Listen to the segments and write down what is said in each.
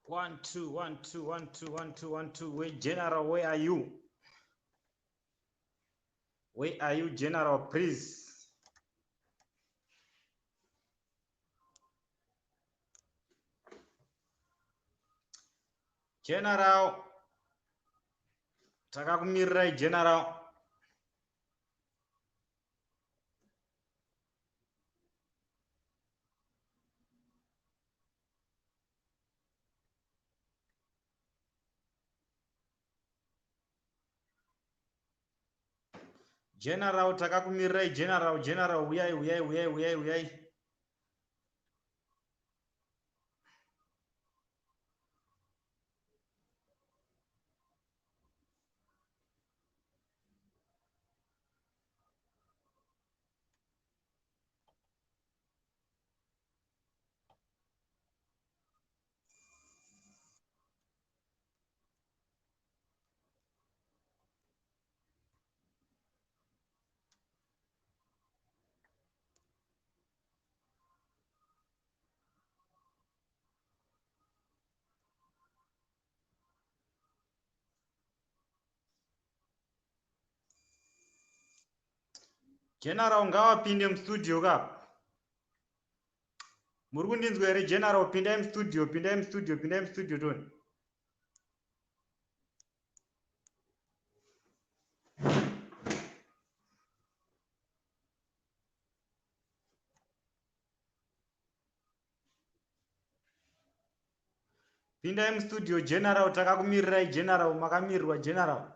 One, two, one, two, one, two, one, two, one, two. Wait, General, where are you? Where are you, General? Please. General, takakumirirai General. General takakumirirai General, General uyai uyai uyai uyai uyai. General ngavapinde mustudio ka. Muri kundinzwa here General? Pindai mustudio, pindai mustudio, pindai mustudio toni. Pindai mustudio General, takakumirirai General, makamirirwa General.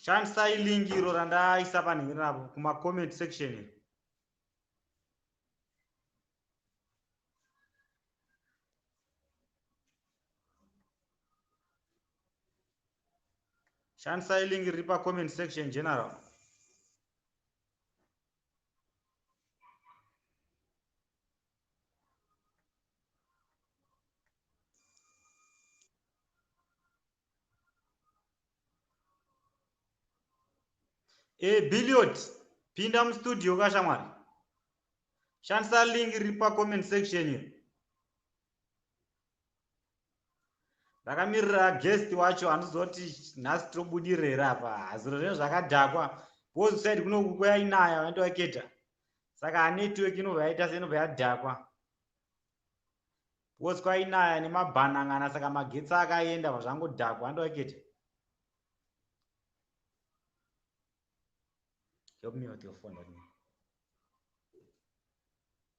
Shandisai link iro randaisa panhingi rapo kuma comment section. Shandisai link riri pa comment section General. E Billiot, pinda mustudio kashamwari. Shandisa link riri pa comment section iyo. Ndakamirira guest wacho handizoti nhasi tobudirira here apa. Zviro zvinhu zvakadhakwa. Because side kunoku kwainaya vanotowaketa. Saka network inobva yaita seinobva yadhakwa. Because kwainaya nemabhanangana saka magetsi akaenda zvangodhakwa andowaketa. Help me with your phone, let me.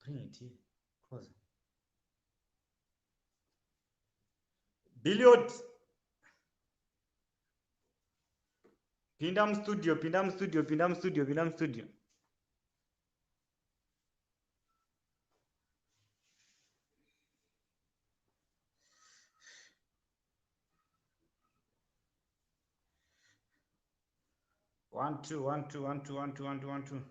Bring it here. Closer. Billiot. Pinda mustudio, pinda mustudio, pinda mustudio, pinda mustudio. One, two, one, two, one, two, one, two, one, two, one, two.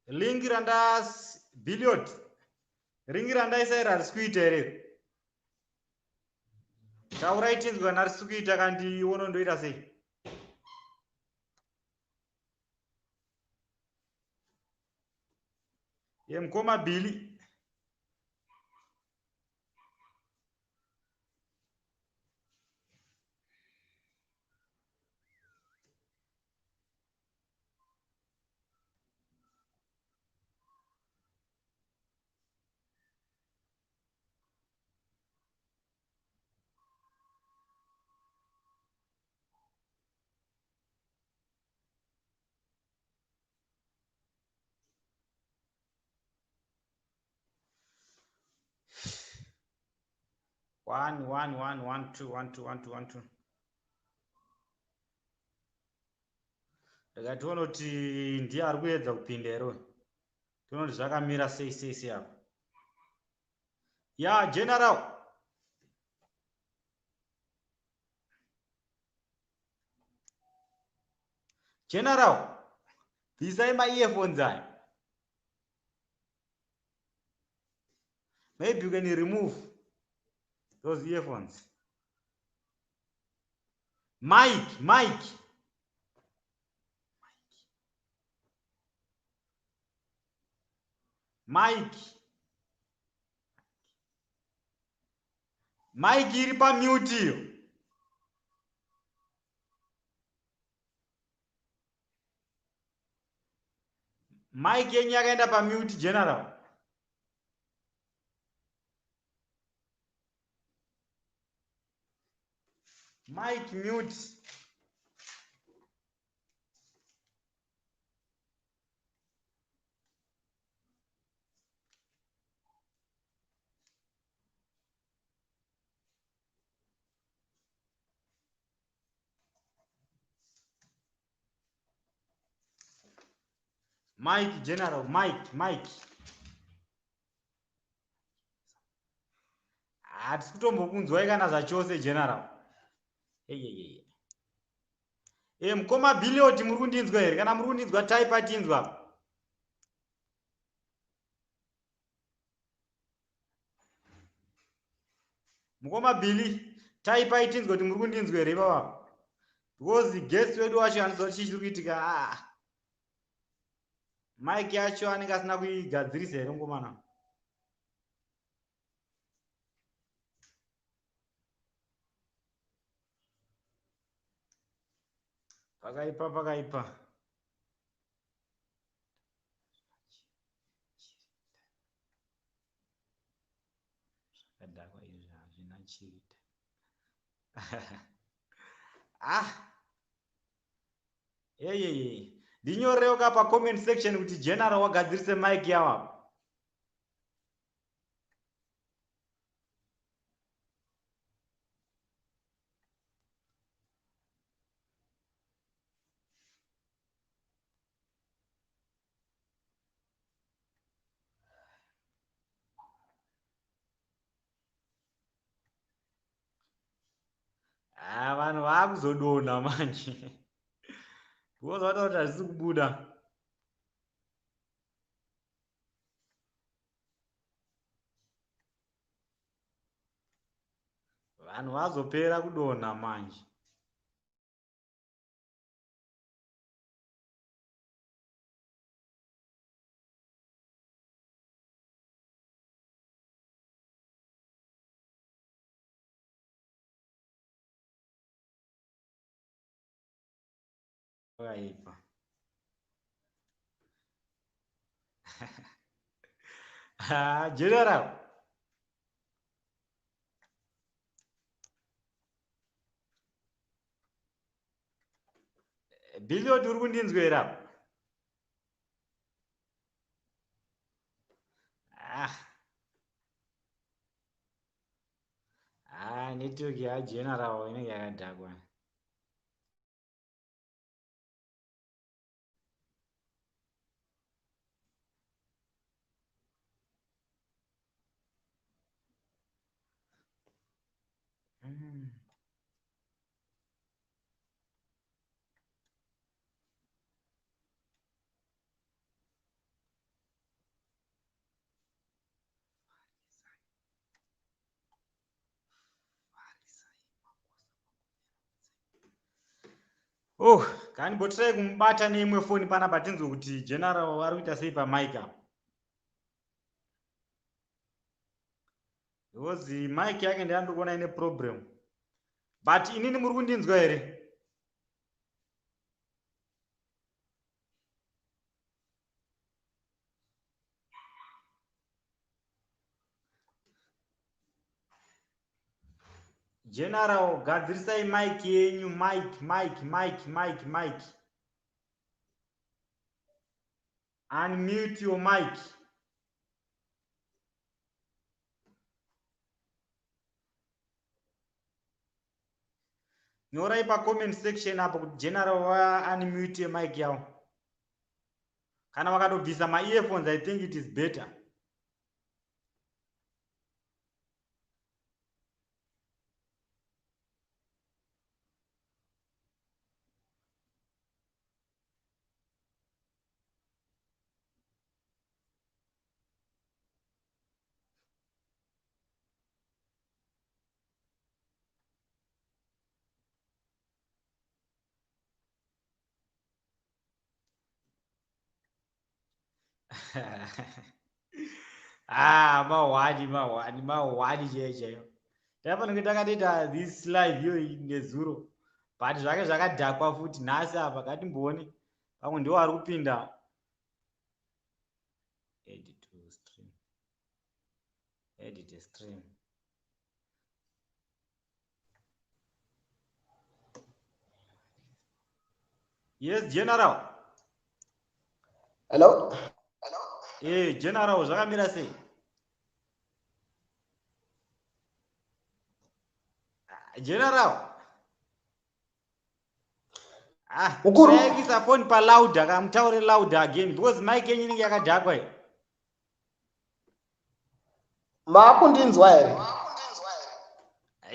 Link randas billion. Ringi randaisa iri harisi kuita here? Taurai tinzwe kana harisi kuita kandiona ndoita sei? Yemukoma Billy. One, one, one, one, two, one, two, one, two, one, two. Ndikationa kuti ndiye ari kuedza kupinda here uyu. Tiona kuti zvakamira sei sei sei apa. Ya General. General, bvisai ma earphones aya. Maybe you can remove those earphones. Mike, Mike. Mike. Mike iri pamute iyo. Mike yenyu yakaenda pamute general. Mike mute. Mike General, Mike, Mike. Hatisi kutombokunzwai kana zvachose General. Hey. Eh, mukoma Billiot muri kundinzwa here? Kana muri kundinzwa type atinzwa. Mukoma Billy, type aitinzwa kuti muri kundinzwa here ipapa? Because guest wedu wacho anoziva kuti chii chiri kuitika. Ah. Mike yacho anenge asina kuigadzirisa here ngomana? Pakaipa pakaipa. Zvakadhakwa izvi hazvina chirita. Ah. Hey. Ndinyorewo ka pa comment section kuti general wagadzirise mic yawo apo. Ah, vanhu vaakuzodonha manje because vataura kuti hazvisi kubuda. Vanhu vazopera kudonha manje. Pakaipa. Ah, General. Billiot uri kundinzwa here apa? Ah. Ah, network ya general inenge yakadhakwa. Oh, kani botirai kumubata neimwe foni panapa tinzwe kuti general vari kuita sei pamic apa. Because mic yake ndeyandiri kuona ine problem. But inini muri kundinzwa here? General, gadzirisai mic yenyu, mic, mic, mic, mic, mic. Unmute your mic. Nyorai pa comment section apo kuti General wa unmute mic yawo. Kana vakatobvisa ma earphones, I think it is better. Ah, mahwani mahwani mahwani chaiyo chaiyo. Taifanira kunge takatoita this live iyoyi nezuro but zvake zvakadhakwa futi nhasi apa ngatimboone pamwe ndiwo ari kupinda. Edit to stream. Edit stream. Yes, General. Hello. Eh, General, zvakamira sei? Ah, General. Ah, Mukuru. Kuisa phone pa louder, ka mutaure louder again because mic yenyu inenge yakadhakwa iyi. Makundinzwa here?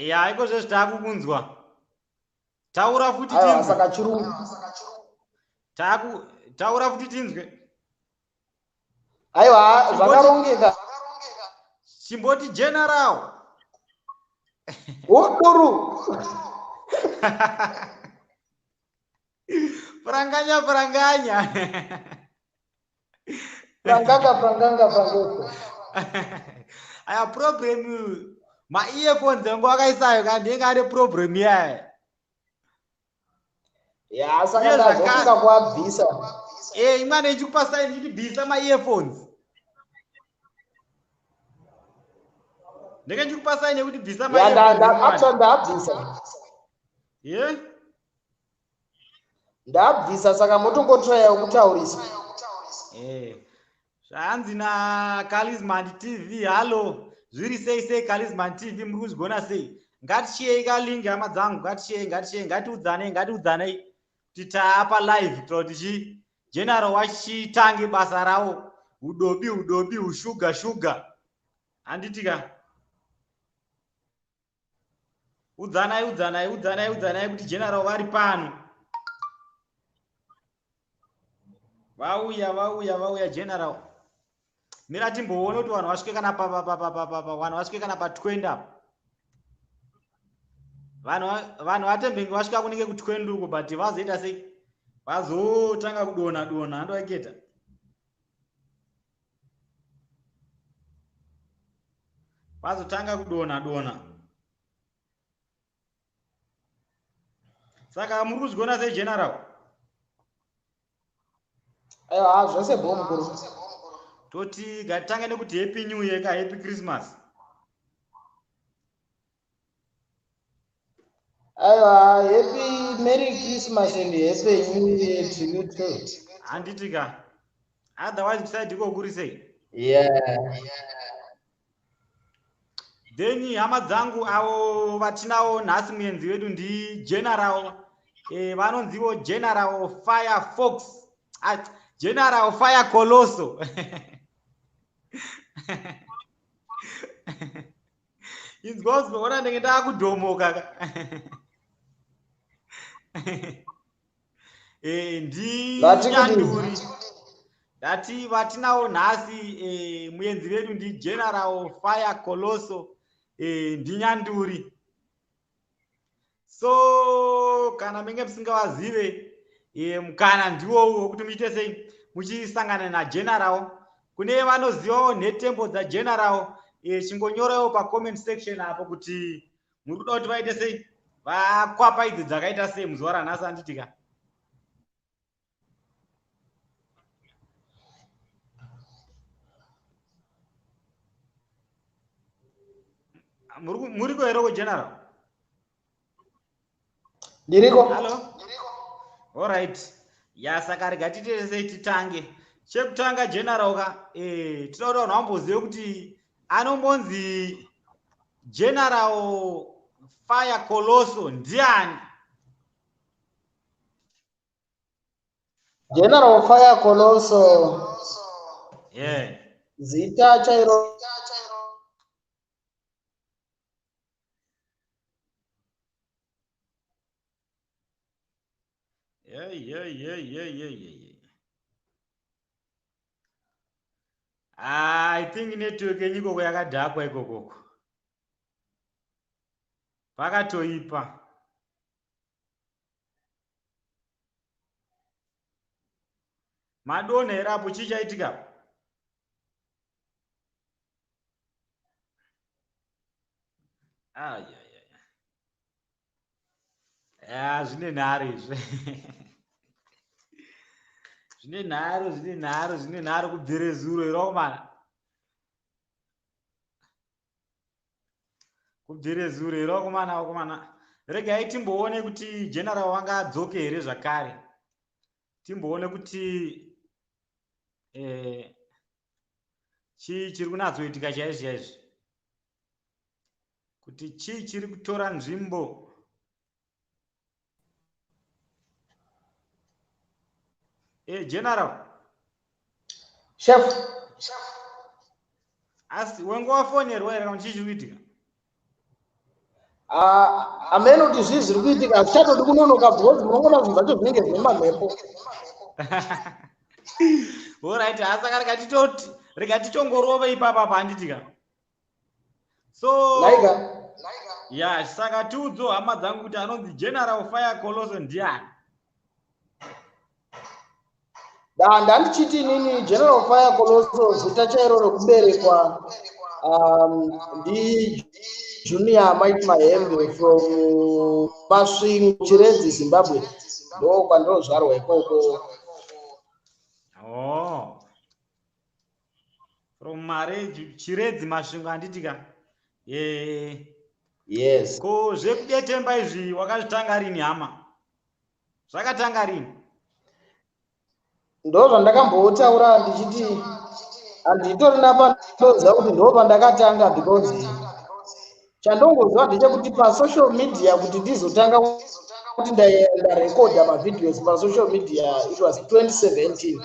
Ya, iko zvezvi takukunzwa. Taura futi Aiwa, tinzwe. saka chirungu. Taku taura futi tinzwe. Aiwa, zvakarongeka. Chimboti general. Uduru. Pranganya pranganya. Pranganga pranganga prangoko. Aya problem ma earphones angu akaisayo ka ndinenge ane problem yaya. Ya saka ndazofunga kuabvisa. Eh, imwana ichikupa sign ichiti bvisa ma earphones. Ndenge ndichikupa sign yekuti bvisa ma earphones. Ya actually ndabvisa. Yeah. Ndabvisa saka motongotraya kutaurisa. Eh. Zvanzi na Kalisman TV, hallo. Zviri sei sei Kalisman TV muri kuzvigona sei? Ngatishiyei ka link hama dzangu, ngatishiyei, ngatishiyei, ngatiudzanei, ngatiudzanei kuti taapa live kuitira kuti chi General wachitange basa rawo udobi udobi ushuga shuga. Handiti ka? Udzanai udzanai udzanai udzanai kuti general vari pano. Vauya vauya vauya general. Mira timboona kuti vanhu vasvike kana pa pa pa pa pa pa vanhu vasvike kana pa 20 apa. Vanhu vanhu vatembenge vasvika kunenge ku 20 uko but vazoita sei? Vazotanga kudonha donha andoaketa. Vazotanga kudonha donha. Saka muri kuzviona sei general? Aiwa zvese bho mukuru. Toti ngatitange nekuti happy new year ka happy Christmas. Aiwa happy merry Christmas and happy new year to you too. Handiti ka. Otherwise beside iko kuri sei? Yeah. Then hama dzangu avo vatinawo nhasi muenzi wedu ndi General eh, vanonziwo General Firefox. Ah, General Fire Colosso. Inzwa uzoona ndenge ndakudhomoka ka. Eh, ndinyanduri ndati vatinawo nhasi eh, muenzi vedu ndigeneral fire colosso eh, ndinyanduri so kana menge musingavazive e, mukana ndiwowo wekuti muite sei muchisangana nageneral kune vanozivawo nhetembo dzageneral e, chingonyorawo pacomment section apo kuti muri kuda kuti vaite sei vakwapa idzi dzakaita sei muzuva ranhasi anditika Muriko here ko general? Ndiriko. Hello. All right. Ya saka rega tiite sei titange. Chekutanga general ka eh tinoda kuti vanhu vambozive kuti anombonzi General Fire Colosso ndiani? General Fire Colosso. Yeah. Zita chairo Yeah, yeah, yeah, yeah, yeah, yeah, yeah. I think network yenyu ikoko yakadhakwa ikokoko. Pakatoipa. Madonha here apo chii chaitika? Ayayaya. Ya, zvine nharo izvi. Zvine nharo, zvine nharo, zvine nharo kubvire zuro iro komana. Kubvire zuro iro komana, komana. Regai timboone kuti general wanga adzoke here zvakare. Timboone kuti chii chiri kunatsoitika chaizvo chaizvo. Kuti chii chiri kutora nzvimbo. General. Chef. Asi wengo wafonerwa here kana chii chiri kuitika? Ameno kuti zvii zviri kuitika, hazvichatodi kunonoka because munongoona zvinhu zvacho zvinenge zvine mamhepo. Alright, saka rega titongorove ipapa panditika. So Laika. Ya, saka tiudzo hama dzangu kuti anonzi General Fire Colosso ndiani? Da, ndandichiti inini General Fire Colosso zita chairo rekuberekwa ndi Junior Mike Mahembe from Masvingo, Chiredzi, Zimbabwe. Ndo kwandozvarwa ikoko. Oh. From Mareji, Chiredzi, Masvingo handitika? Yes. Ko zvekudetemba izvi wakazvitanga rini hama? Zvakatanga rini? Ndo zvandakambotaura ndichiti handitorina pandoziva kuti ndo pandakatanga, because chandongoziva ndechekuti pasocial media kuti ndizotanga kuti ndarekodha mavideos pasocial media, it was 2017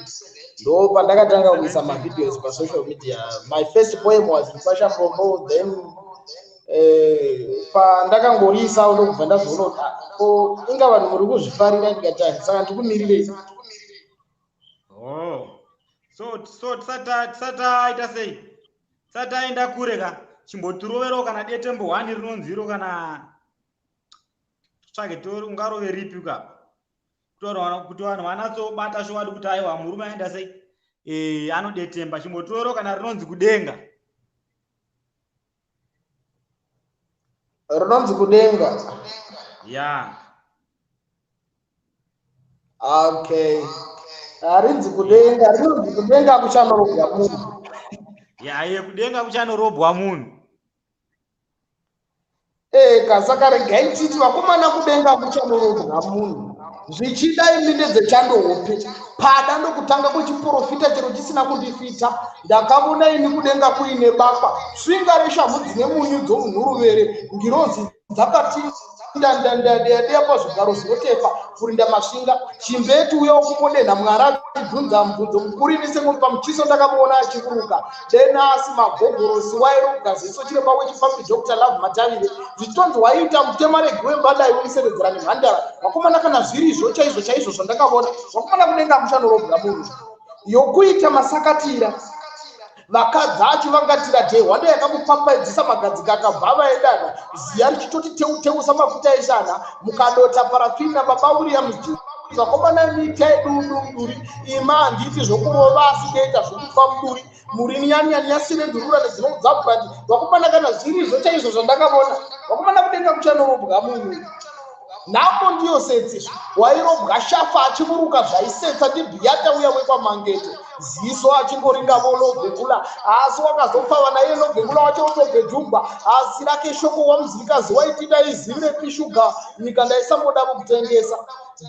ndo pandakatanga kuisa mavideos pasocial media. My first poem was Mupasha Murombo, then pandakangoriisawo ndokubva ndazoona kuti ko inga vanhu muri kuzvifarira, ndikati saka ndikumirirei. Oh. So tisataita sei, tisataenda kure ka, chimbotiroverawo kana detembo 1 rinonzi iro, kana tsvage tori ungarove ripi ka, kuti vanhu vanatsobata chokwadi kuti aiwa, murume aenda sei, anodetemba. Chimbotiroverawo kana rinonzi Kudenga. Rinonzi Kudenga? Ya. Okay, harinzi Kudenga, rinonzi Kudenga kuchanorobwa munhu. Ya, ye, kudenga kuchanorobwa munhu. Eka, saka regai titi vakomana, kudenga kuchanorobwa munhu, zvichida imi ndedzechandohope pada ndokutanga kwechiprofita chero chisina kundifita. Ndakavona ini kudenga kuine bakwa, svinga reshamhu dzine munyu dzomunhuruvere, ngirozi dzakati ndandandadeyadeya pazvigaro zvinotefa kurinda masvinga. Chimbetu uya wokumodenha, Mwari achibvunza mubvunzo mukuru, ini semuri pamuchiso ndakamuona achiburuka denasi magogorosi wairobwa ziso chiremba wechifambi Dr Love Matavire, zvichitonzi waiita mutemaregi wembadai wemuseredzera nemhandara. Vakomana, kana zvirizvo chaizvo chaizvo zvandakavona, vakomana, kudenga kuchanorobwa munhu yokuita masakatira vakadzi achivangatira dhehwanda yakamupfapfaidzisa magadzika akabva vaendana ziya richitoti teuteusa mafuta eshana mukadota parafina. Baba Williams, vakomana, mitai dududuri ima, handiti zvokurova asi ndoita zvokufa muduri muri nyanyani yasirendurura nedzinodzabwandi. Vakomana, kana zvirizvo chaizvo zvandakavona, vakomana, kudenga kuchanorobwa munhu, nhamo ndiyo setsi wairobwa shafa achiburuka zvaisetsa ndibhiyata uya wekwamangeto ziso achingoringa volobhekula, asi wakazopfava naye lobhekula wacho otobhejugwa, asi rake shoko wamuzivikazi waiti daizivirepi shuga nyika ndaisambodavo kutengesa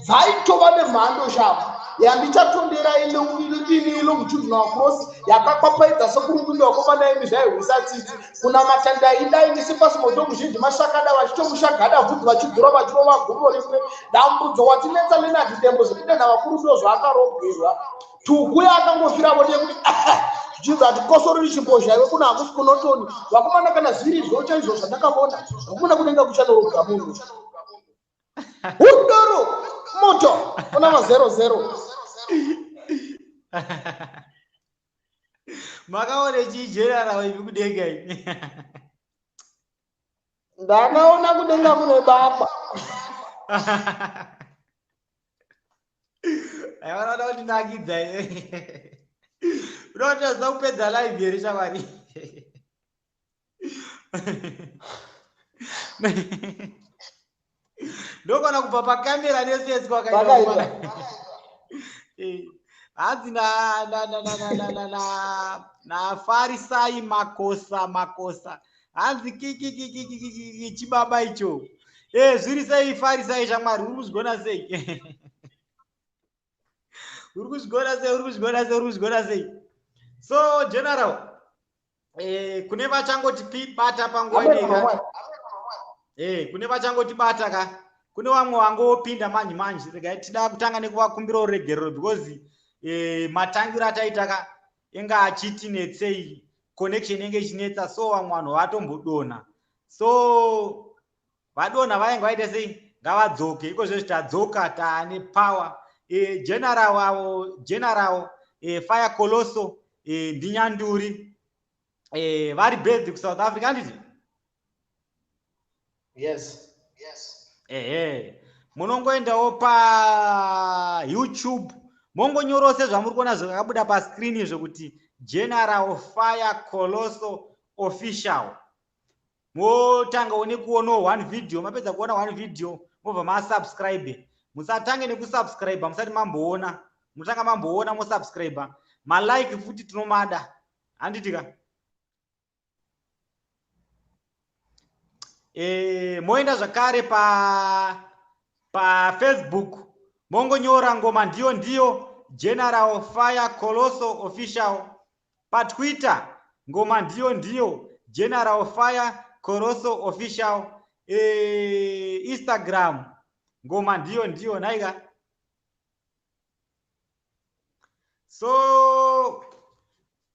dzaitova nemhando shavo yandichatondera ini longitudinal cross yakakwapaidza sekurungundo. Vakomana imi, zvaihwisa tsitsi kunamata ndaidai ndisipasi moto muzhinji mashakada vachitomushagada vhudzi vachidzura vachirova gumbo rimwe dambudzo watinetsa Lenard Dembo zvekudenha vakuru ndo zvaakarobwerwa tuku yaakangofiravo ndeyekuti zvichinzi hatikosoreri chimbozha iwe kuna hakusi kunotoni. Vakomana, kana zvirizvo chaizvo zvandakavona, vakomana, kudenga kuchanorobwa munhu hudoro moto una mazero zero. Makaona chii general ivi kudenga ivi? Ndakaona kudenga kune baba. Aiwa, kundinakidza unotoza kupedza live here shamwari? Ndokona kubva pakamera neseswa kaita. Hanzi na na na na na na na na Farisai Makosa Makosa. Hanzi kiki kiki kiki chibaba icho. Zviri sei Farisai shamwari, uri kuzvigona sei? Uri kuzvigona sei? Uri kuzvigona sei? Uri kuzvigona sei? So general, kune vachangoti bata panguva ino. Kune vachangoti bata ka. Kune vamwe vangopinda manje manje. Regai tida kutanga nekuvakumbira ruregerero because matangiro ataita ka inga achiti netsei, connection inge ichinetsa, so vamwe vanhu vatombodonha. So vadonha vainge vaita sei, ngavadzoke iko zvezvi tadzoka taane power. General avo, General Fire Colosso, ndinyanduri, vari based kuSouth Africa, handiti? Yes. Ehe, munongoendawo pa YouTube mongonyorawo sezvamuri kuona zvakabuda pascreen izvo kuti General Fire Colosso Official. Motangawo nekuonawo one video, mapedza kuona one video mobva masubscribe. Musatange nekusubscribe musati mamboona, mutanga mamboona mosubscribe. Malike futi tinomada, handiti ka? Moenda zvakare pa Facebook mongonyora ngoma ndiyo ndiyo General Fire Colosso Official. Pa Twitter ngoma ndiyo ndiyo General Fire Colosso Official. Instagram ngoma ndiyo ndiyo naika. So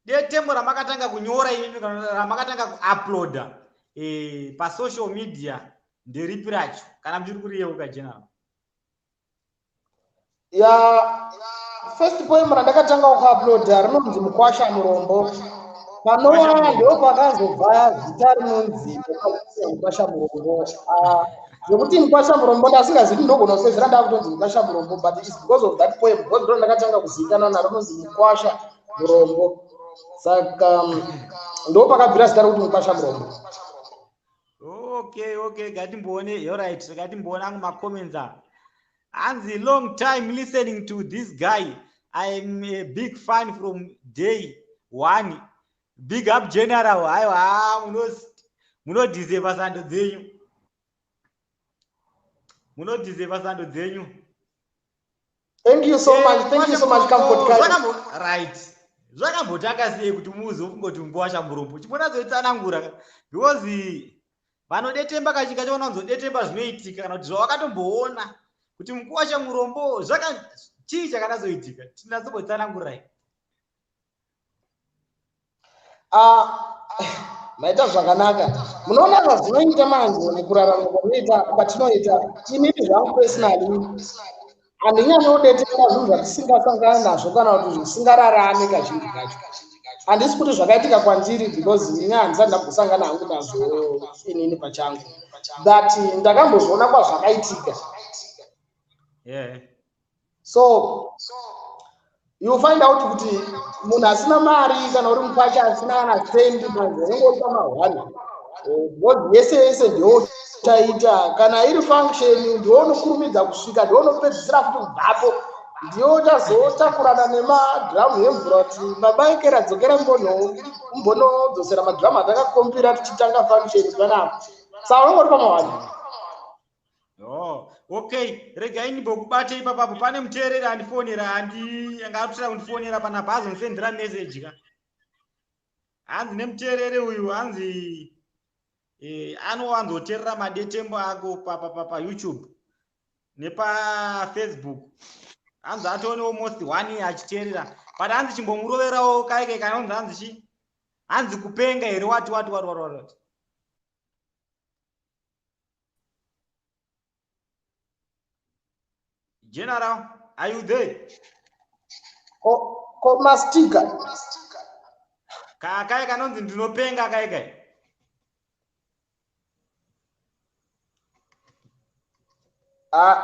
detembo ramakatanga kunyora imi kana ramakatanga kuuploada pasocial media nderipi racho kana muchiri kuriyeuka General? Ya, first poem randakatanga kuuploada rinonzi Mukwasha Murombo. Panova ndo pakazobva zita rinonzi Mukwasha Murombo. Zvekuti Mukwasha Murombo ndasingazivi ndogona kusezera ndakutonzi Mukwasha Murombo, but it's because of that poem, because ndo ndakatanga kuzivikanwa naro rinonzi Mukwasha Murombo. Saka ndo pakabvira zita rekuti Mukwasha Murombo. Okay, okay, ngatimboone. Alright, ngatimboona angu macomments apa. Hanzi long time listening to this guy. I am a big fan from day one. Big up General. Aiwa, munodeserve sando dzenyu. Munodeserve sando dzenyu. Thank you so much. Thank you so much, Comfort Kai. Right. Zvakambotanga sei kuti muzofungoti Mukwasha Murombo? Chimbonatsoitsanangura because vanodetemba kazhinji kacho vanowanzodetemba zvinoitika kana kuti zvawakatomboona kuti Mukwasha Murombo zvaka chii chakanatsoitika, tinatsombotsanangurai. Maita zvakanaka. Munoona zvazvinoita manje mukurarama kwatinoita kwatinoita inini zvangu personally handinyanyodetemba zvinhu zvatisingasangana nazvo kana kuti zvisingararame kazhinji kacho. Handisi kuti zvakaitika kwandiri because ini handisati ndambosangana hangu nazvo inini pachangu, but ndakambozviona kwazvakaitika. So you find out kuti munhu asina mari kana uri mukwasha asina kana sendi manje unenge uri pamahwani, because yese yese ndiwo uchaita. Kana iri function ndiwo unokurumidza kusvika, ndiwo unopedzisira futi kubvapo, ndiwo uchazotakurana nemadhiramu emvura kuti baba ekera dzokera mbonodzosera madhiramu atakakombira tichitanga function panapa. Saka unenge uri pamahwani. Oh, okay, regai ndimbokubate ipapapo. Pane muteereri andifonera, anga arikutoda kundifonera panapa, azondisendera message ka. Hanzi nemuteereri uyu, hanzi anowanzoteerera madetembo ako paYouTube nepaFacebook. Hanzi atone almost one year achiteerera, but hanzi chimbomuroverawo kaike kanonzi hanzi chi hanzi kupenga here, wati wati wati wati wati. General, are you there? Ko mastika. Kakai kanonzi ndinopenga kai kai.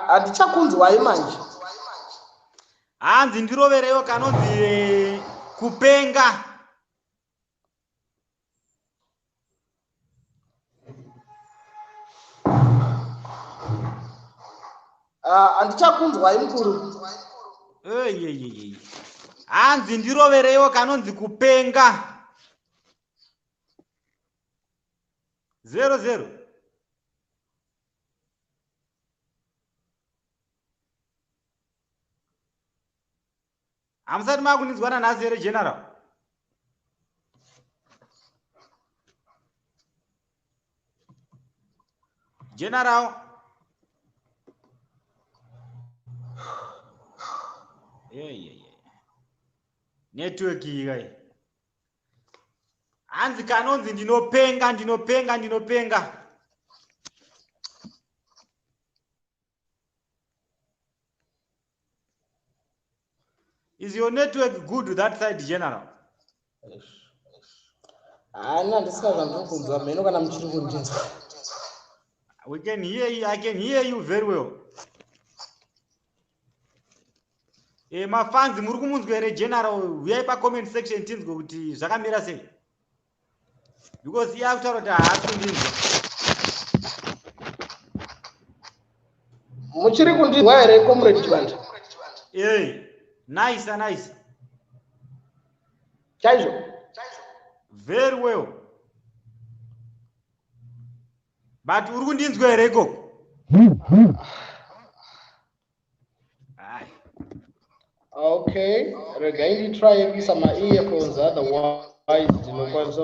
Handichakunzwai manje. Hanzi ndiroverewo kanonzi kupenga. Handichakunzwai mukuru. Eyeyeye. Hanzi ndirovereiwo kanonzi kupenga. 00. Hamusati makundinzwa nanhasi here General? General. Yeah, yeah, yeah. Network iyi kai. Hanzi kanonzi ndinopenga, ndinopenga, ndinopenga. Is your network good that side, General? Haana, ndisina zvandiri kunzwa mheno kana muchiri kundinzwa. We can hear you. I can hear you very well. Mafanzi muri kumunzwa here General? Huyai pa comment section tinzwe kuti zvakamira sei. Because iye akutaura kuti haasi kundinzwa. Muchiri kundinzwa here, Comrade Chibanda? Nice, nice. Chaizvo. Very well. But uri kundinzwa here ikoko? Ai. Okay, regai nditry kuisa maearphones, otherwise ndinokwanisa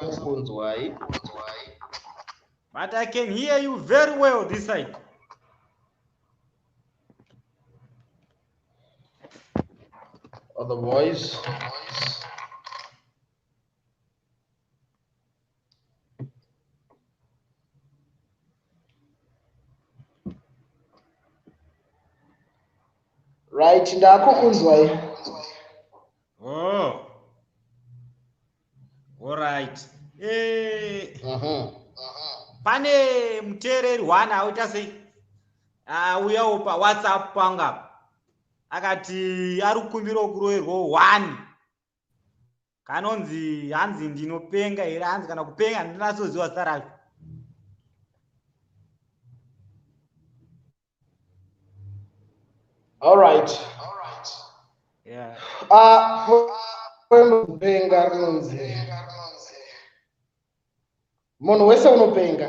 kukunzwai. But I can hear you very well this side. Otherwise right, ndakukunzwai. Oh. All right. Pane muteereri one auita sei? Auyawo paWhatsApp pangu apa. Akati ari kukumbirawo kuroverwawo one. Kanonzi hanzi ndinopenga here, hanzi kana kupenga handinatsoziva zita racho. All right. Yeah. Kupenga rinonzi munhu wese unopenga.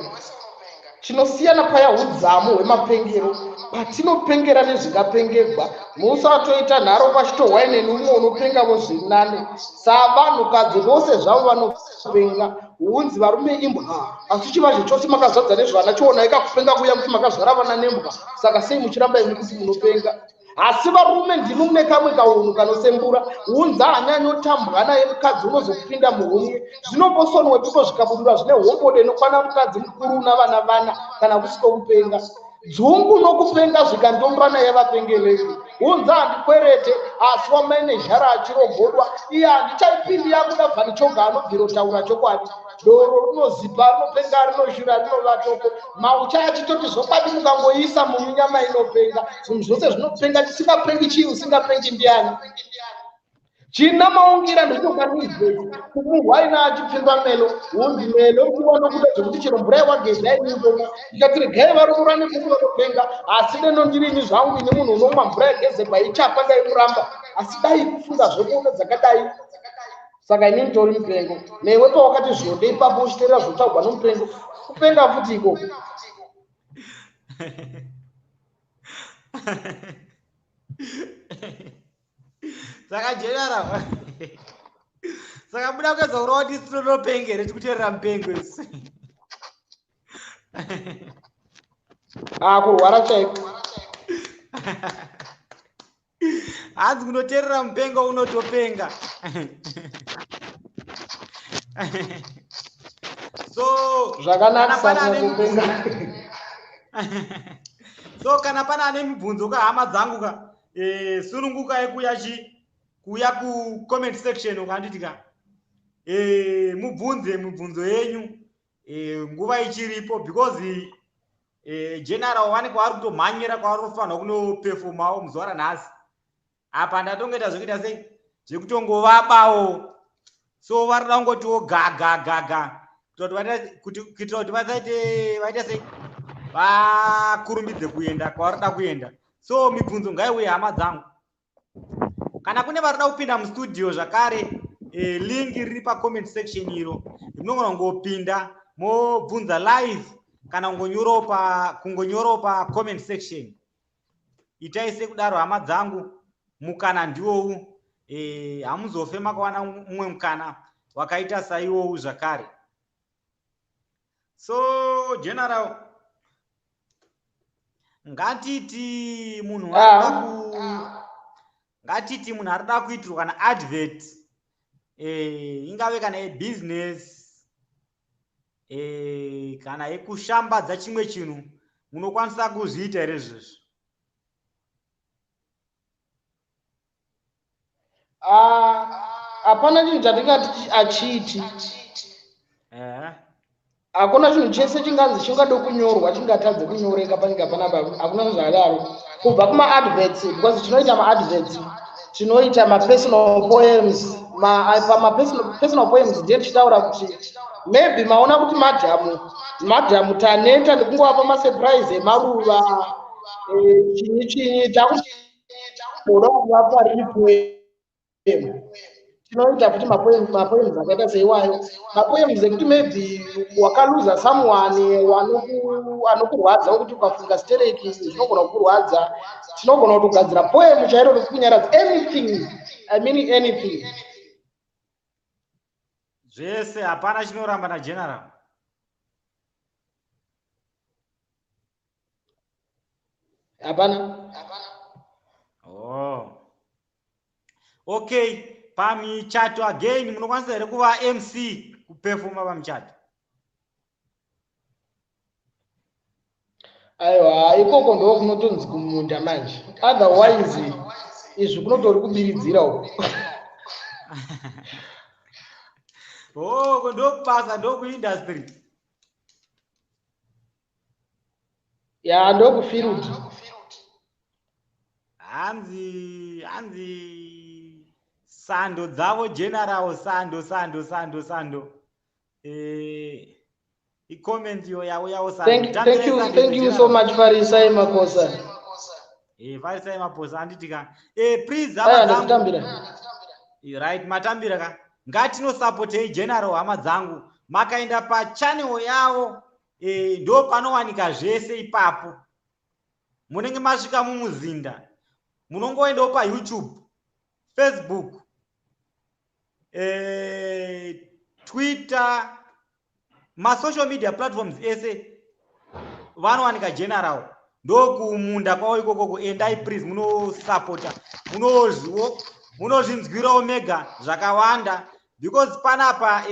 Chinosiyana paya udzamu hwemapengero patinopengera nezvingapengegwa. Musatoita nharo pachitohwai neni, umwe unopengavo zvinane savanhukadzi vose zvavo vanopenga. Hunzi varume imbwa, asi chivazhe chose makazadza nezvana. Chionai kakupenga kuya kuti makazvara vana nembwa. Saka sei muchiramba imi kuti munopenga? Asi varume ndimi mune kamwe kaunhu kanosembura. Unza hanyanyotambwa naye mukadzi unozopinda muhomwe, zvinombosonwepipo zvikabudura zvine hombodo inokwana mukadzi mukuru una vana vana kana kusiko kupenga. Dzungu nokupenga zvikandombana yavapengerepi. Unza handikwerete, asi wamainezhara achirogodwa iye handichaipindi yakuda vhanichoga anobvirotaura chokwadi. Doro rinozipa, rinopenga, rinoshura, rinovatoko maucha achitoti zvokwadi. Mukangoisa munyama inopenga, zvinhu zvose zvinopenga. Chisingapengi chii? Usingapengi ndiani? China maungira ndochokanizvezi kumuhwaina achipfimba melo. Hunzi melo kuva nokuda zvekuti chero mvura yawageza iningoma. Ikati regai varoorane kuku vanopenga, asi deno ndirini zvangu ine munhu unomwa mvura yagezegwa ichapa ndaimuramba. Asi dai kufunga zvekuona dzakadai. Saka inini nditori mupengo newe pawakati zvonde ipapo uchiteerera zvotaurwa nomupengo, kupenga futi ikoko. Saka General, saka buda kuedza kurova kuti tinotopenga here tikuteerera mupengo isi? Ah, kurwara chaiko. Hanzi kunoteerera mupengo unotopenga. So zvakanaka kupenga. So kana pane ane mibvunzo ka, hama dzangu ka, sunungukai kuya chi kuya kucomment section ukanditi ka, mubvunze mibvunzo yenyu nguva ichiripo, because General vanenge vari kutomhanyira kwavari kufanirwa kunoperformawo muzuva ranhasi. Apa ndatongoita zvekuita sei, zvekutongovabawo. So vari kuda kungotiwo ga ga ga ga kuitira kuti vasaite vaite sei. Vakurumbidze kuenda kwavarida kuenda. So mibvunzo ngaiuye, hama dzangu. Kana kune varida kupinda mustudio zvakare, link riri pacomment section iro, rinogona kungopinda mobvunza live kana kungonyorawo pacomment section. Itai sekudaro, hama dzangu. Mukana ndiwowu, hamuzofe makawana mumwe mukana wakaita saiwowu zvakare. So General, ngatiti munhu ngatiti munhu arida kuitirwa kana advert, ingave kana yebusiness, kana yekushambadza chimwe chinhu, munokwanisa kuzviita here izvozvo? Ah, hapana chinhu chatingati achiiti. Hakuna chinhu chese chinganzi chingade kunyorwa chingatadze kunyoreka panyika panapa. Hakuna zvakadaro. Kubva kumaadverts, because tinoita maadverts, tinoita mapersonal poems. Pamapersonal poems ndiye tichitaura kuti maybe maona kuti madhamu taneta nekungovapa masurprise emaruva, chinyi chinyi, takuda kuvapa riri poem. Tinoita futi mapoems akaita seiwayo, mapoems ekuti maybe wakaluza someone anokurwadza, wekuti ukafunga stereki zvinogona kukurwadza. Tinogona kutogadzira poem chairo rekukunyaradza. Anything, I mean anything. Zvese, hapana chinoramba naGeneral. Hapana. Oh, okay. Pamichato again, munokwanisa here kuva MC, kupefoma pamichato? Aiwa, ikoko ndo kunotonzi kumunda manje. Otherwise izvi kunotori kubiridzira uko. Oh, ndokubasa, ndokuindustry. Ya, ndokufield. Hanzi sando dzavo, General, sando, sando, sando, sando. Icomment iyo yavo yavo. Thank you, thank you so much, Farisai Makosa. Farisai Maposa, handiti ka? Please. Aya, ndakutambira. Right, matambira ka. Ngatinosapotei General, hama dzangu. Makaenda pachannel yavo, ndo panowanika zvese ipapo. Munenge masvika mumuzinda. Munongoendawo paYouTube, Facebook, Twitter, masocial media platforms ese vanowanika General. Ndokumunda kwavo ikokoko. Endai please, munosapota, munozvinzwirawo mega zvakawanda, because panapa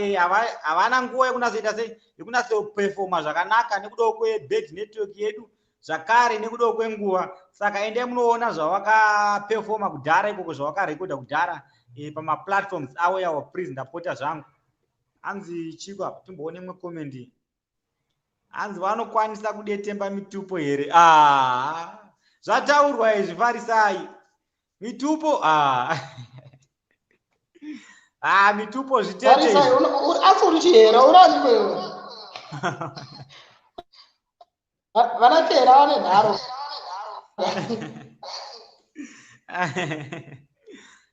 havana nguva yekunatsoita sei, yekunatsopefoma zvakanaka nekudawo kwebad network yedu zvakare, nekudawo kwenguva. Saka endai munoona zvavakapefoma kudhara ikoko, zvavakarekodha kudhara, pamaplatforms avo yawo. Please, ndapota zvangu. Hanzi chiko apa? Timboone imwe comment. Hanzi vanokwanisa kudetemba mitupo here? Ah, zvataurwa izvi, Farisai. Mitupo, ah. Ah, mitupo zvitete. Farisai, asi uri chihera? Urani kwewe? Vana chihera vane nharo.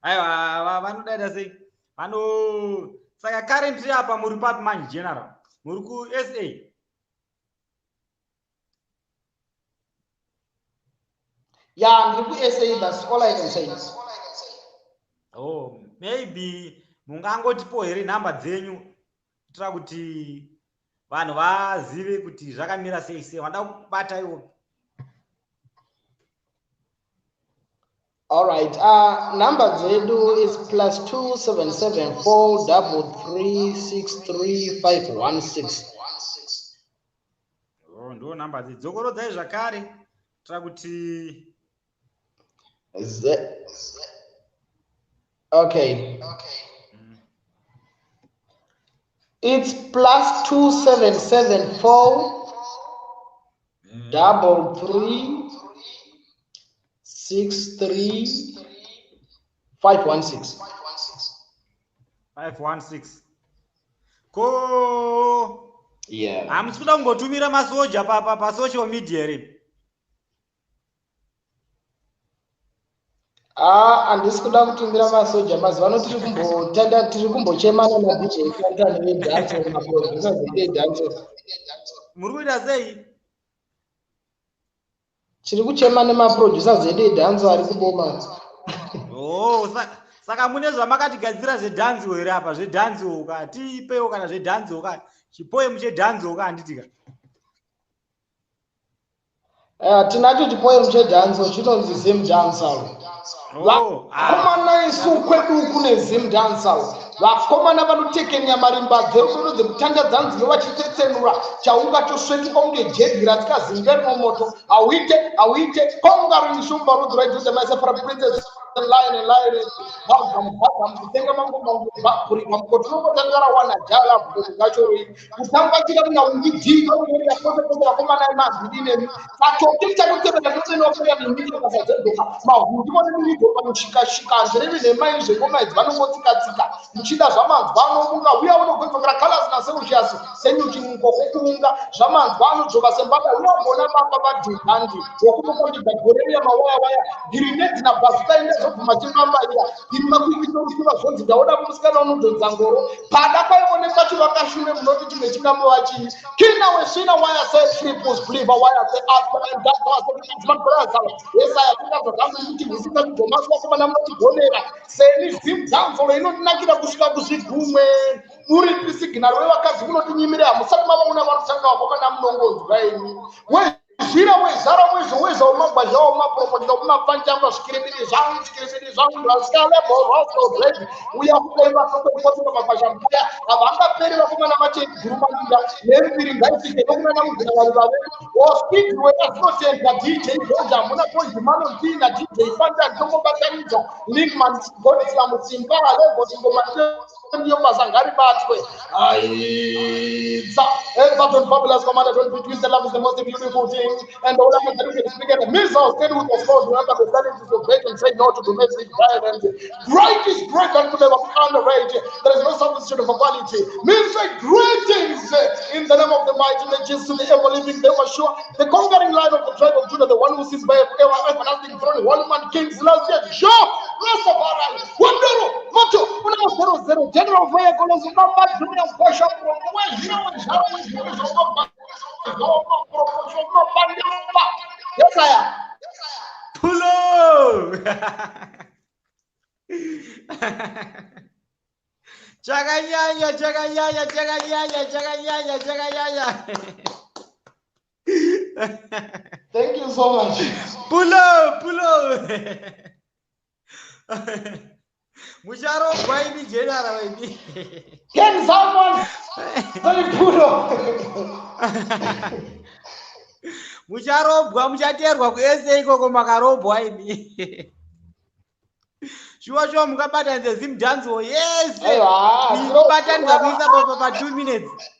Aiwa, vanodaita sei, vano. Saka currently apa muri papi manje, General? Muri kuSA? Ya, ndiri kuSA, that's all I can say. Oh, maybe mungangotipo here nhamba dzenyu, kuitira kuti vanhu vazive kuti zvakamira sei sei, vanoda kubata iwo? All right. Number dzedu is +277 433 635 16. Oh, ndo nhamba dzedu. Dzokorodzai zvakare, kuitira kuti Okay. It's +2774 336 3516. 516. Ko Yeah. Hamusi kuda kungotumira masoja pasocial media here? Ah, handisi kuda kutumira masoja. Mazuva ano tiri kumbotanda, tiri kumbochemana naDJ Fantan vedancehall, maproducers edancehall. Muri kuita sei? Tiri kuchema nemaproducers edu edancehall ari kuboma. Oh, saka mune zvamakatigadzira zvedancehall here apa? Zvedancehall ka, tiipewo kana zvedancehall ka, chipoem chedancehall ka, handiti ka? Tinacho chipoem chedancehall chinonzi Zim Dancehall. Oh, ah. Vakomana, isu kwedu kune Zim Dancehall. Vakomana vanotekenya marimba dzerudo dzekutandadza nziyo vachitsetsenura chaunga chosvetuka kunge jedhi ratsikazinge rinomoto. Hauite, hauite konga rinishumba rudzi rwaJudha maisafara princess lion and lion bhagam bhagam kutenga mangoma bhurika mukoto unongotangara wana jala kachoroi kutamba chira muna ungidhika unorira pose pose. Vakomana emazvidi nemi pachoki chatotevera totenofera nemiri kasadzedzoka mahundi vone panoshikashika zvirevi nhema izvengoma idzi vanongotsika-tsika muchida zvamanzwa anounga uya unogodzokera colors naSelsius senyuchi mukoko kuunga zvamanzwa anodzvova sembada uya ugona baba vadhindandi wokumukondidza goreria mawaya waya girinedzi nabhazuka indezobvuma chimambaira iri makuikitorusura zvonzi ndaona musikana unodhonza ngoro pada kwaionekwa chivakashure munoti chimwe chingambova chii kina wesvina waya setriples believer waya seatmanbrother yesaya kungazvakanguti husika kugomaswa munotigonera seni. Zim Dancehall inondinakira kusvika kuzvigumwe. Uripi signal wevakadzi kunotinyimira? Hamusati mavaona vanotanga vakomana munongonzwa imi wezvira wezara wezvo wezva wemagwazha wemaprofita wemapfanjamba zvikiribidi zvangu zvikiribidi zvangu raskalebhorosodred uya kukaimba sokwekotseka magwazha mbuya havangaperi vakomana vachegurumamira nembiri ngaisvike nokunana mubvira vari vave ospidi wekazvinotendwa DJ George hamuna tojimanotii naDJ Fantan tongobatanidza Linkman Godisla Mutsimba alevoti ngoma ndiyo basa ngaribatwe aidza Everton fabulous commander. Don't be twisted. Love is the most beautiful thing and all I can do is speak and missiles stand with the scores. Remember the silence is your great and say no to domestic violence. Great is great and could never be underrated. There is no substitute for quality. Music greetings in the name of the mighty majesty, the ever living, the ever sure, the conquering Lion of the tribe of Judah, the one who sits by ever everlasting throne, one man King Selassie Joe Rastafari Wandoro Moto una zero zero General Fire Kolos Mamba Junior Kwasha Wezhira. Yes, I am. Pulo! Chakanyanya, chakanyanya, chakanyanya, chakanyanya, chakanyanya. Thank you so much. Pulo, pulo. Mucharogwa imi general imi. Can someone say pulo? Mucharobwa, muchateerwa kuese ikoko makarobwa imi. Shuwa shuwa mukabatanidza Zim Dancehall yese. Aiwa. Kubatanidza kuisa pa 2 minutes.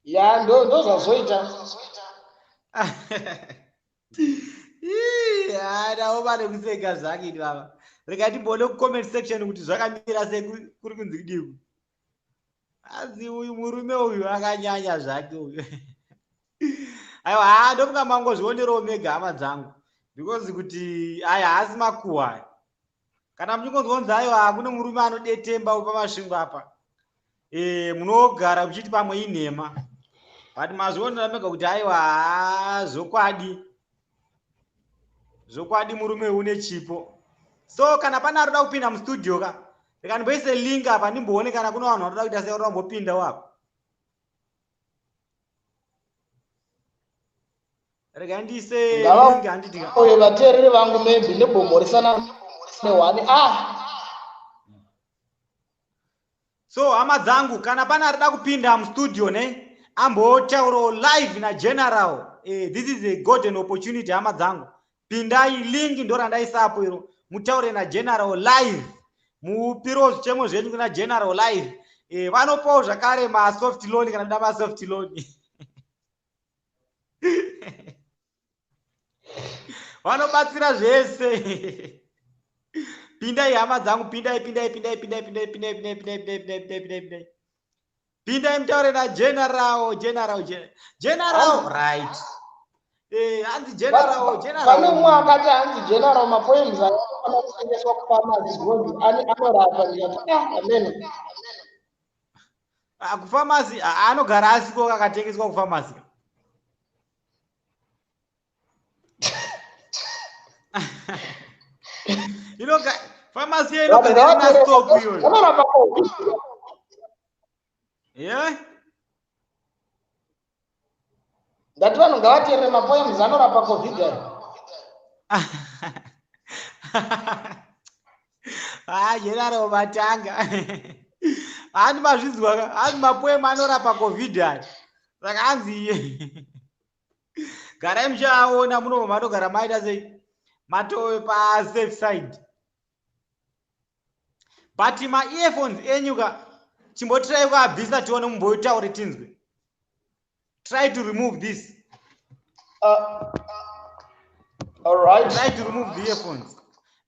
Ya, ndo zvazvoita. Ii, ha, ndaoma nekuseka zvake ini baba. Rega timboone kucomment section kuti zvakamira sei, kuri kunzi kudiku. Hanzi uyu murume uyu akanyanya zvake uyu. Aiwa, ha, ndofunga mangozvionerawo mega hama dzangu because kuti aya haasi makuhwa aya. Kana muchingonzonzi aiwa kune murume anodetemba paMasvingo apa, munogara muchiti pamwe inhema, but mazvionera mega kuti aiwa, haa, zvokwadi zvokwadi murume une chipo. So kana pane ari kupinda mustudio ka, rega ndimboise link apa ndimboone kana kune vanhu vanoda kuita sei, vanoda kumbopindawo apa. Rega ndiise link, handiti ka? Uye vateereri vangu, maybe ndibhomhorisana nehwani ah. So hama dzangu, kana pane arida kupinda mustudio ne ambotaurawo live nageneral, this is a golden opportunity. Hama dzangu, pindai, link ndo randaisapo iro, mutaure nageneral live, mupirewo zvichemo zvenyu kuna general live. Vanopawo zvakare masoft loan kana muda masoft loan, vanobatsira zvese. Pindai hama dzangu, pindai, pindai, pindai, pindai, pindai, pindai, pindai, pindai, pindai, pindai, pindai, pindai, pindai. Pindai mutaure nageneral, general, general, right. Hanzi general, general. Pane umwe akati hanzi general mapoems anofanira kutengeswa kupharmacy because anorapa. Ndikati ah, amen. Ah, kupharmacy anogara asiko akatengeswa kupharmacy. Inoga pharmacy inogara ina stock iyoyo. Anorapa COVID. Yeah. Ndati vanhu ngavateerere mapoems anorapa COVID ayo. Ah, general matanga. Hanzi mazvinzwa ka? Hanzi mapoem anorapa COVID ayo. Saka hanzi garai muchiaona munobva matogara maita sei? Matove pa safe side. But ma earphones enyu ka chimbotirai kuabvisa tione mumboitaure tinzwe. Try to remove this. All right. Try to remove the earphones.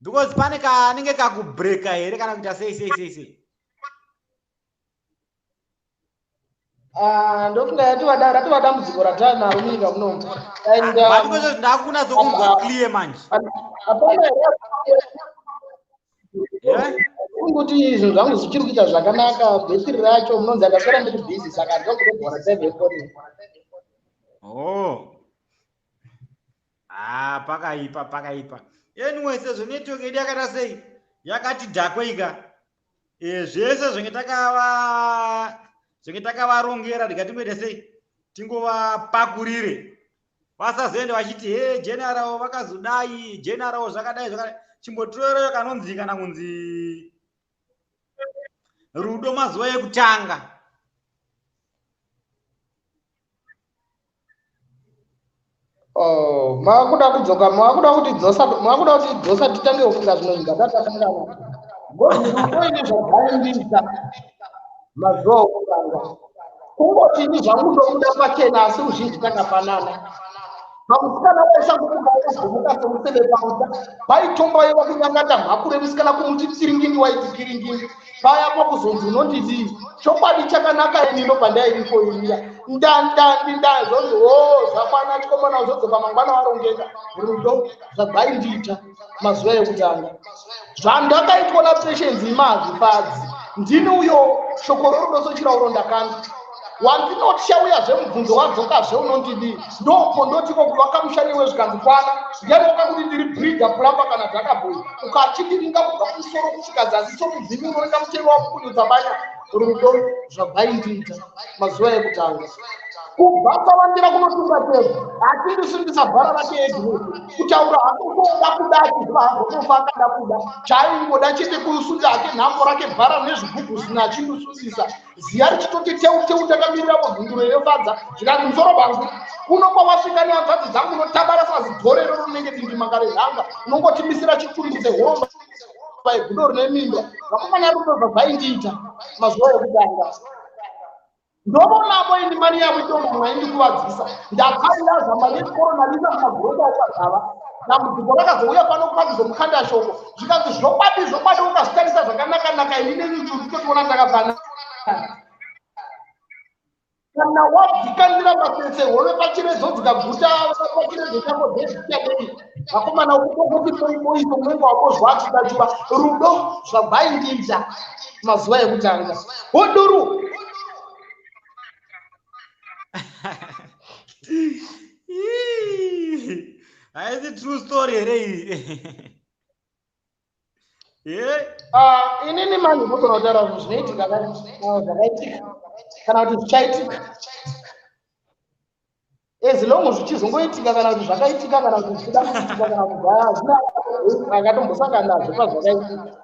Because pane kanenge kakubreaka here kana kuita sei sei sei sei. Ah, ndofunga ratova dambudziko ratanaro munyika munomu. And, But because ndakunatsokunzwa clear manje. Hapana here? Yeah? Kungoti zvinhu zvangu zvichiri kuita zvakanaka, bhetiri racho munonzi ndaswera ndiri busy saka handina time yefoni. Oh. Ah, pakaipa, pakaipa. Anyway, sezvo network yedu yakaita sei? Yakati dhakweika. Zvese zvinge takavarongera ndikatingoite sei? Tingovapakurire. Vasazoende vachiti he general vakazodai, general zvakadai zvakadai. Chimbotoreyo kanonzi kana kunzi rudo mazuva ekutanga. Oh, makuda kudzoka, makuda kuti dzosa, makuda kuti dzosa titange kufunga zvimwe zvinhu zvatatakangana. Ngozi rudo ini zvagaindisa mazuva okutanga. Kungoti ini zvangu ndobuda pachena asi ruzhinji takafanana. Pamusikana waisangomuka wakavhumuka semuseve pauta. Paitomboiwa kunyangata mhakure musikana kumuti tsiringindi waiti kiringindi. Paya pakuzonzi unondidii? Chokwadi chakanaka ini ndobva ndairifoirira. Ndandandi ndazonzi o zvakwana chikomana uzodzoka mangwana warongeka. Rudo zvagwaindiita mazuva ekutanga. Zvandakaitwa naPatience ima hazvifadzi. Ndini uyo shoko rorudo sochirauro ndakanda. Wandinotya uyazve mubvunzo wadzokazve unondidii? Ndopo ndotiko kuvaka musha newe zvikanzi kwana. Ndianoka kuti ndiri breeder plumber kana dhakaboy. Ukachindiringa kubva kumusoro kusvika zasi somuvhimi unoringa mutero wakukunyudza banya. Rudo zvagwaindiita mazuva ekutanga. Kubva kwavandira kunotunga tebho achindisundisa bhara rake edhuku. Kutaura hake koda kuda achiziva hazotofa akada kuda. Chaaingoda chete kusunda hake nhambo rake bhara nezvigubhu zvina achindisundisa. Ziya richitoti teu teu ndakamirira mhinduro inofadza. Zvikanzi musoro bhangu kuno kwawasvika nehanzvadzi dzangu unotabarasa zidzorero rinenge dindimanga renhanga. Unongotimisira chitumbu sehoromba yegudo rine mimba. Vakomana rudo zvavaindiita mazuva ekutanga. Ndovonapo ini mani yavo itombo mwaindikuvadzisa. Ndakaira zamba rechikoro nalisa mumagurosa okazava. Dambudziko rakazouya pano kwakuzomukanda shoko. Zvikanzi zvokwadi zvokwadi ukazvitarisa zvakanaka-naka ini nenyuchuru totoona takafanana. Kana wadzikandira masese hove pachiredzo dzikaguta pachiredzo chako dzezvichadei. Vakomana ukutongoti moimoiso unenge wakozwa achidachura. Rudo zvagwaindiita mazuva ekutanga. Huduru. Haisi true story here iyi? Inini manje ndinogona kutaura zvinhu zvinoitika zvakaitika kana kuti zvichaitika. As long zvichizongoitika kana kuti zvakaitika kana kuti zvichida kuitika kana kuti hazvina akatombosangana nazvo pazvakaitika.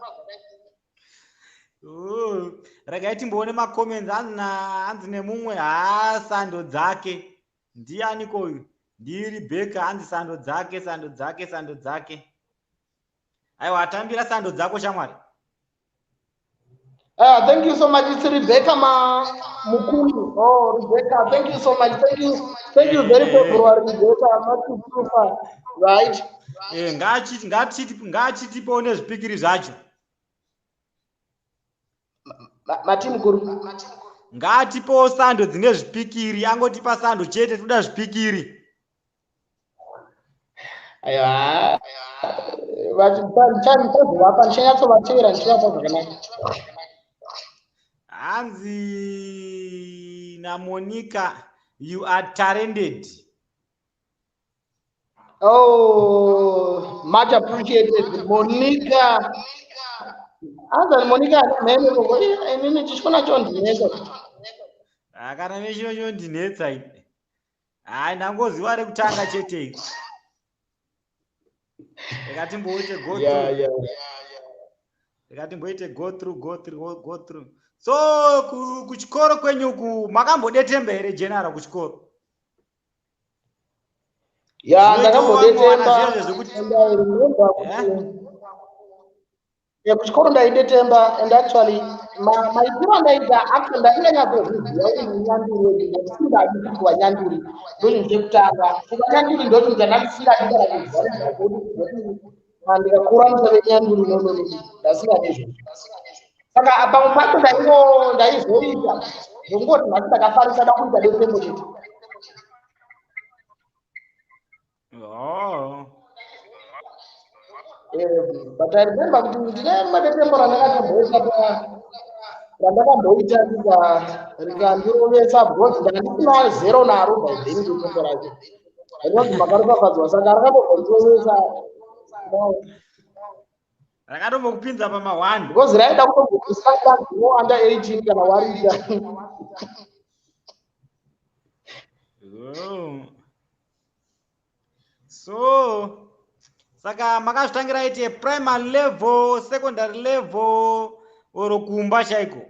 Regai timboone macomments. Hanzi nemumwe haa sando dzake. Ndiani koyu? Ndiri Rebecca hanzi sando dzake, sando dzake, sando dzake. Aiwa atambira sando dzako shamwari. Thank you so much. It's Rebecca Mukulu. Oh, Rebecca, thank you so much. Thank you. Thank you very February, Rebecca. Not right. Ngachitipewo nezvipikiri zvacho. Mati mukuru. Ngaatipewo sando dzine zvipikiri, angotipa sando chete, toda zvipikiri. Aiwa, ndichazovapa, ndichanyatsovatevera ndichivapa zvakanaka. Hanzi naMonica, "You are talented." Oh, much appreciated, Monica. Anzani Monica mhene koko inini chichikona chondinetsa. Ah, kana nechino chondinetsa ini. Hayi, ndangoziva rekutanga chete. Rekatimboite go through. Rekatimboite go through, go through, go through. So kuchikoro kwenyu uku makambodetemba here, General, kuchikoro? Ya. Zvinoitawo vamwe vana Ndakambodetemba. zvezvo zvekuti And I remember kuti kuchikoro ndaidetemba, and actually maitiro andaita, actually ndakanyatsoziziva kuti ndinyanduri, ndisingadi kuti kuva nyanduri ndochinhu chekutanga. Kuva nyanduri ndochinhu chandandisingadi kana kuziva nezvako, kuti ndikakura ndisave nyanduri. No, no, no, ndasingadi izvozvo. Saka pamwe pacho ndaizoita zvongoti nhasi ndakafarisa, da kuita detembo chete. Oh. But I remember kuti ndine rimwe detembo randakatomboita randakamboita rikandirovesa, because ndandisina zero naro by then. Detembo racho rinonzi "Makaropafadzwa", saka rakatombondirovesa. No, Rakatombokupinza pama1. Because raida kutombobvisa no under 18 kana warita. Oh. So saka makazvitangira ite primary level, secondary level, oro kumba chaiko?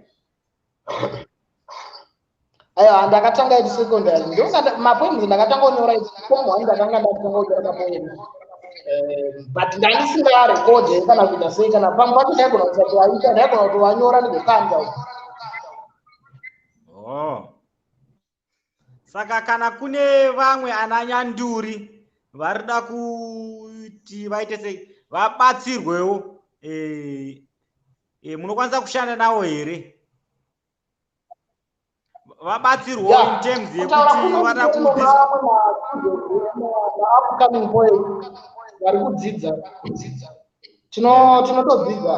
Aiwa, ndakatanga iti secondary. Ndonga mapoems ndakatanga kunyora iti form one. Ndakanga ndatanga kunyora mapoems, but ndandisingarekodhe kana kuita sei. Kana pamwe pacho ndaigona kusatoaita, ndaigona kutovanyora ndigokanda. Oh. Saka kana kune vamwe ana nyanduri varida kuti vaite sei, vabatsirwewo, munokwanisa kushanda navo here, vabatsirwewo in terms Kutaura yekuti kuno vada kune ku upcoming poets vari kudzidza. Tinotodzidza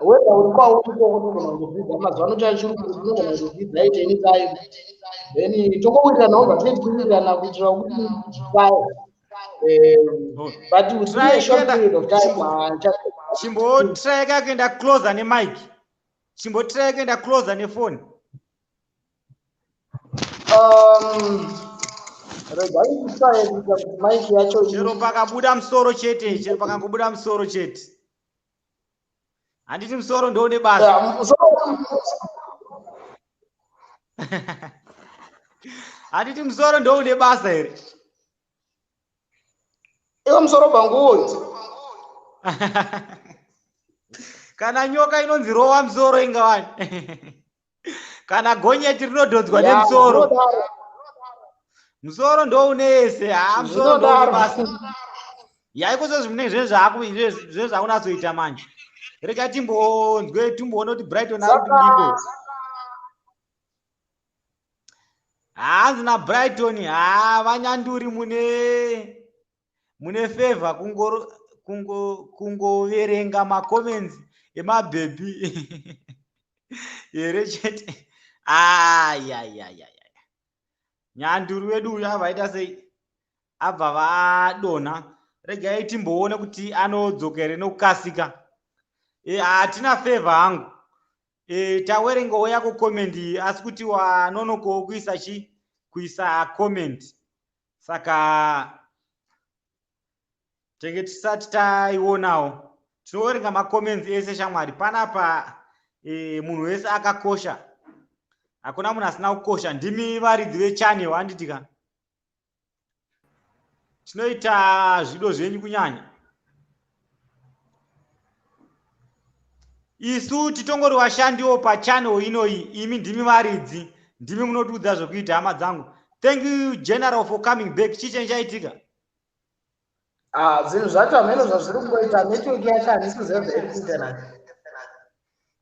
whether uri kwauri ikoko, tinogona kutodzidza. Mazuva ano chachiri, tinogona kutodzidza it anytime, then tongowiriranawo zvatinenge tichiwirirana kuitira kuti fire. Oh. But within a Try short period of time Chimbotrayika kuenda closer nemic, chimbotraya kuenda closer nefoni. Regai nditraye kuita kuti mic yacho Chero pakabuda musoro chete, chero pakangobuda musoro chete. Handiti musoro ndoune basa? Yeah, Handiti musoro ndoune basa here? Iwe musoro bhangu uyu. Kana nyoka inonzi rowa musoro ingawani, kana gonyeti rinodhonzwa Ya, nemusoro. zvinodaro. Musoro ndoune yese. Ha, musoro ndoune Zvinodaro. basa. Yaikoso zvinenge zvinenge zvakunatsoita manje. Rega timbonzwe, timboona kuti Brighton ari kuti Saka kudiko. Hanzi naBrighton, ha, vanyanduri mune favor kungoverenga macomments emabhebhi here chete. Ayayayaya, nyanduri wedu uyu abva aita sei? Abva vadonha. Regai timboone kuti anodzoka here nokukasika. Hatina favor hangu. Tawerengawo yako comment iyi, asi kuti wanonokawo kuisa chi kuisa comment, saka tenge tisati taionawo. Tinoverenga macomments ese, shamwari. Panapa munhu wese akakosha, hakuna munhu asina kukosha. Ndimi varidzi vechannel, handiti ka? Tinoita zvido zvenyu kunyanya. Isu titongori vashandiwo pachannel inoyi, imi ndimi varidzi, ndimi munotiudza zvokuita, hama dzangu. Thank you, General, for coming back. Chii chenye chaitika? Ah, zvinhu zvacho hameno zvazviri kungoita. Network yacho handisi kuziva zvairi kuita nayo.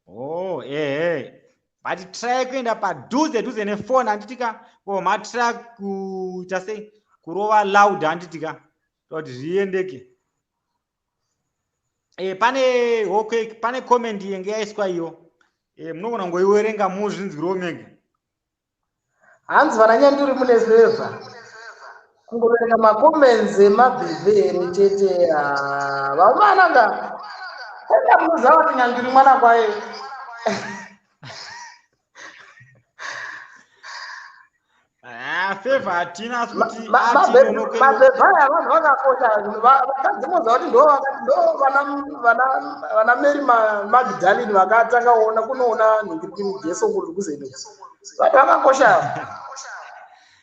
Oh, ehe. But try kuenda padhuze dhuze nefoni, handitika? Ko matry kuita sei, kurova loud, handitika, kuti zviendeke. Pane, okay, pane comment yenge yaiswa iyo. Munogona kungoiwerenga muzvinzwiro mega. Hanzi, "Vana Nyanduri mune favour, kungoverenga macomments emabhebhe here chete?" Ah, vamananga enda munoziva kuti Nyanduri mwana kwaye. Ah, favour hatina, asi kuti mabhebhe aya vanhu vakakosha. Vakadzi moziva kuti ndo vana Mary Magdalene vakatanga kuona, kunoona nhingirikini Jesu kuti kuzeno vanhu vakakosha.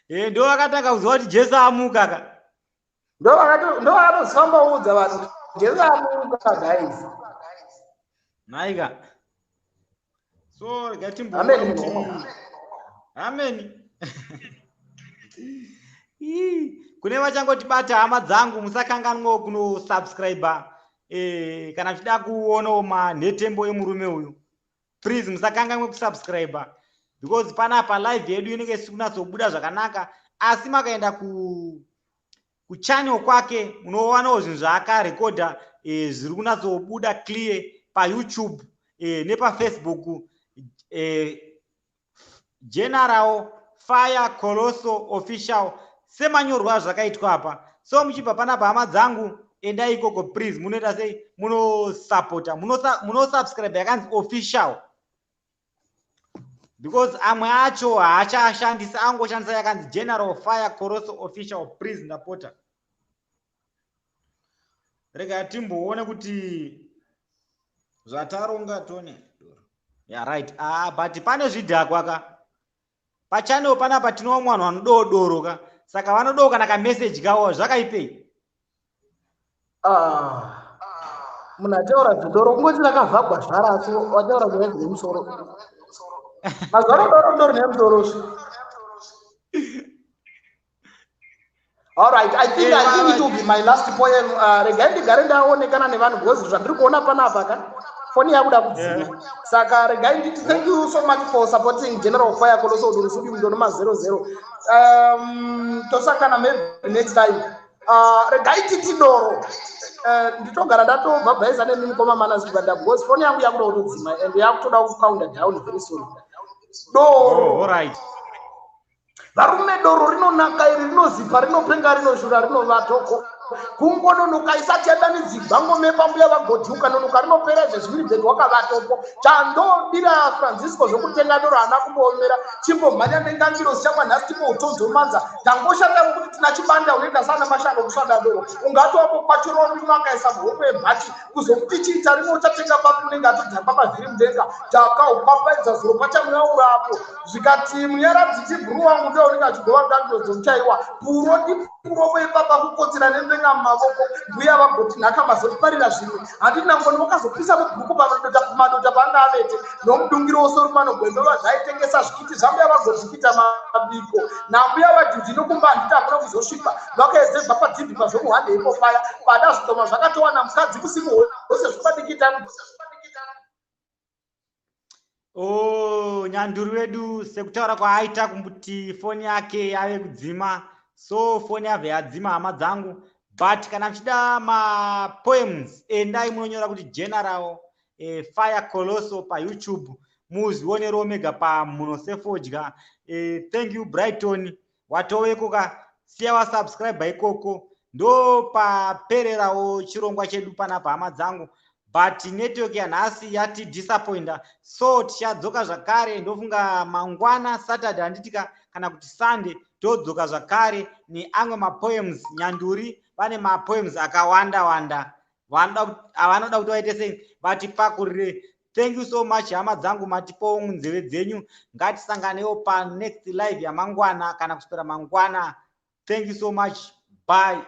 Ndo vakatanga kuziva kuti Jesu amuka ka. Ndo vakatozifamba udza vanhu kuti Jesu amuka, guys. Naika, so rega. Amen. Timboona amen. Kune vachangotibata, hama dzangu, musakanganwawo kunosubscribe kana muchida kuonawo manhetembo emurume uyu. Please musakanganwe kusubscribe, because panapa live yedu inenge isi kunyatsobuda zvakanaka, asi makaenda kuchannel kwake munowanawo zvinhu zvaakarekodha zviri kunyatsobuda clear paYouTube nepaFacebook, General Fire Coloso Official, semanyorwa azvakaitwa apa. So muchibva panapa, hama dzangu, endai ikoko please. Munoita sei? Munosapota, munosubscribe yakanzi official, because amwe acho haachashandisi, angoshandisa yakanzi General Fire Coloso Official. Please, ndapota, rega timboone kuti zvataronga tone. Yeah, right. Ah, but pane zvidhakwa ka pachannel panapa. Tinowa vanhu vanododoro ka, saka vanodawo kana kameseji kawo zvakaipei. Ah, munhu ataura zvidoro kungoti rakavhagwa zvara, asi wataura nyaya dzine musoro. Mazuva ano doro ndo rine musoro svi. All right, I think it will be my last poem. Regai ndigare ndaonekana nevanhu, because zvandiri kuona panapa ka, foni yakuda kudzima. Saka regai nditi thank you so much for supporting General Fire Coloso Udurusudi Mndonoma 00. Tosangana maybe next time. Regai titi doro. Nditogara ndatobhabhaisa nemi mukoma Manas Chibanda, because foni yangu yakuda kutodzima and yakutoda kucounta down very soon. Doro. Oh, all right. Varume, doro rinonaka iri, rinozipa, rinopenga, rinoshura, rinovatoko. Kungononoka isati yadanidzigwa ngome pambuya vagodhi, ukanonoka rinopera izvezvi, wakavatopo. Chandodira Francisco zvokutenga doro haana kumboomera. Chimbomhanya nengangiro zichamwa nhasi, timboutonzomadza. Tangoshanda kuti tina Chibanda unoita sana mashando kusvada doro, ungatowapo kwachirorimo akaisa muhoko yebhachi kuzokuti chiita rimwe uchatenga papi, unenge atodhakwa mavhiri mudenga. Takaupapaidza zuro pachamuyaurapo, zvikati munyaradzi tibhuru wangu ndo unenge achigova ngangiro dzomuchaiwa puro ndipuro ipapa kukotsera nembenga mumavoko. Mbuya vagoti nhaka mazotiparira zvimwe handina ngoni wakazopisa mubhuku pamadota paanga avete nomudungiro wosorumano gwendo vazvaitengesa zvikiti zvambuya vagozvikita mabiko nambuya vajudhi nokumba handiti hakuna kuzosvipa vakaedzebva padzibvi pazvomuhande ipo paya pada zvidoma zvakatowana mukadzi musimu hwose zvipadikita. Oh, nyanduri wedu sekutaura kwaaita kuti foni yake yave kudzima, so foni yabva yadzima, hama dzangu. But kana muchida mapoems, endai munonyora kuti General Fire Coloso paYouTube, muzvionero mega pamuno sefodya. Thank you, Brighton, watoveko ka, siya wasubscribe ikoko. Ndo papererawo chirongwa chedu panapa, hama dzangu, but network yanhasi yati disappointa, so tichadzoka zvakare, ndofunga mangwana Saturday, handitika, kana kuti Sunday, todzoka zvakare neamwe mapoems. Nyanduri vane mapoems akawanda wanda avanoda kuti vaite sei, vatipakurire. Thank you so much, hama dzangu, matipowo nzeve dzenyu. Ngatisanganewo panext live yamangwana kana kuswera mangwana. Thank you so much, bye.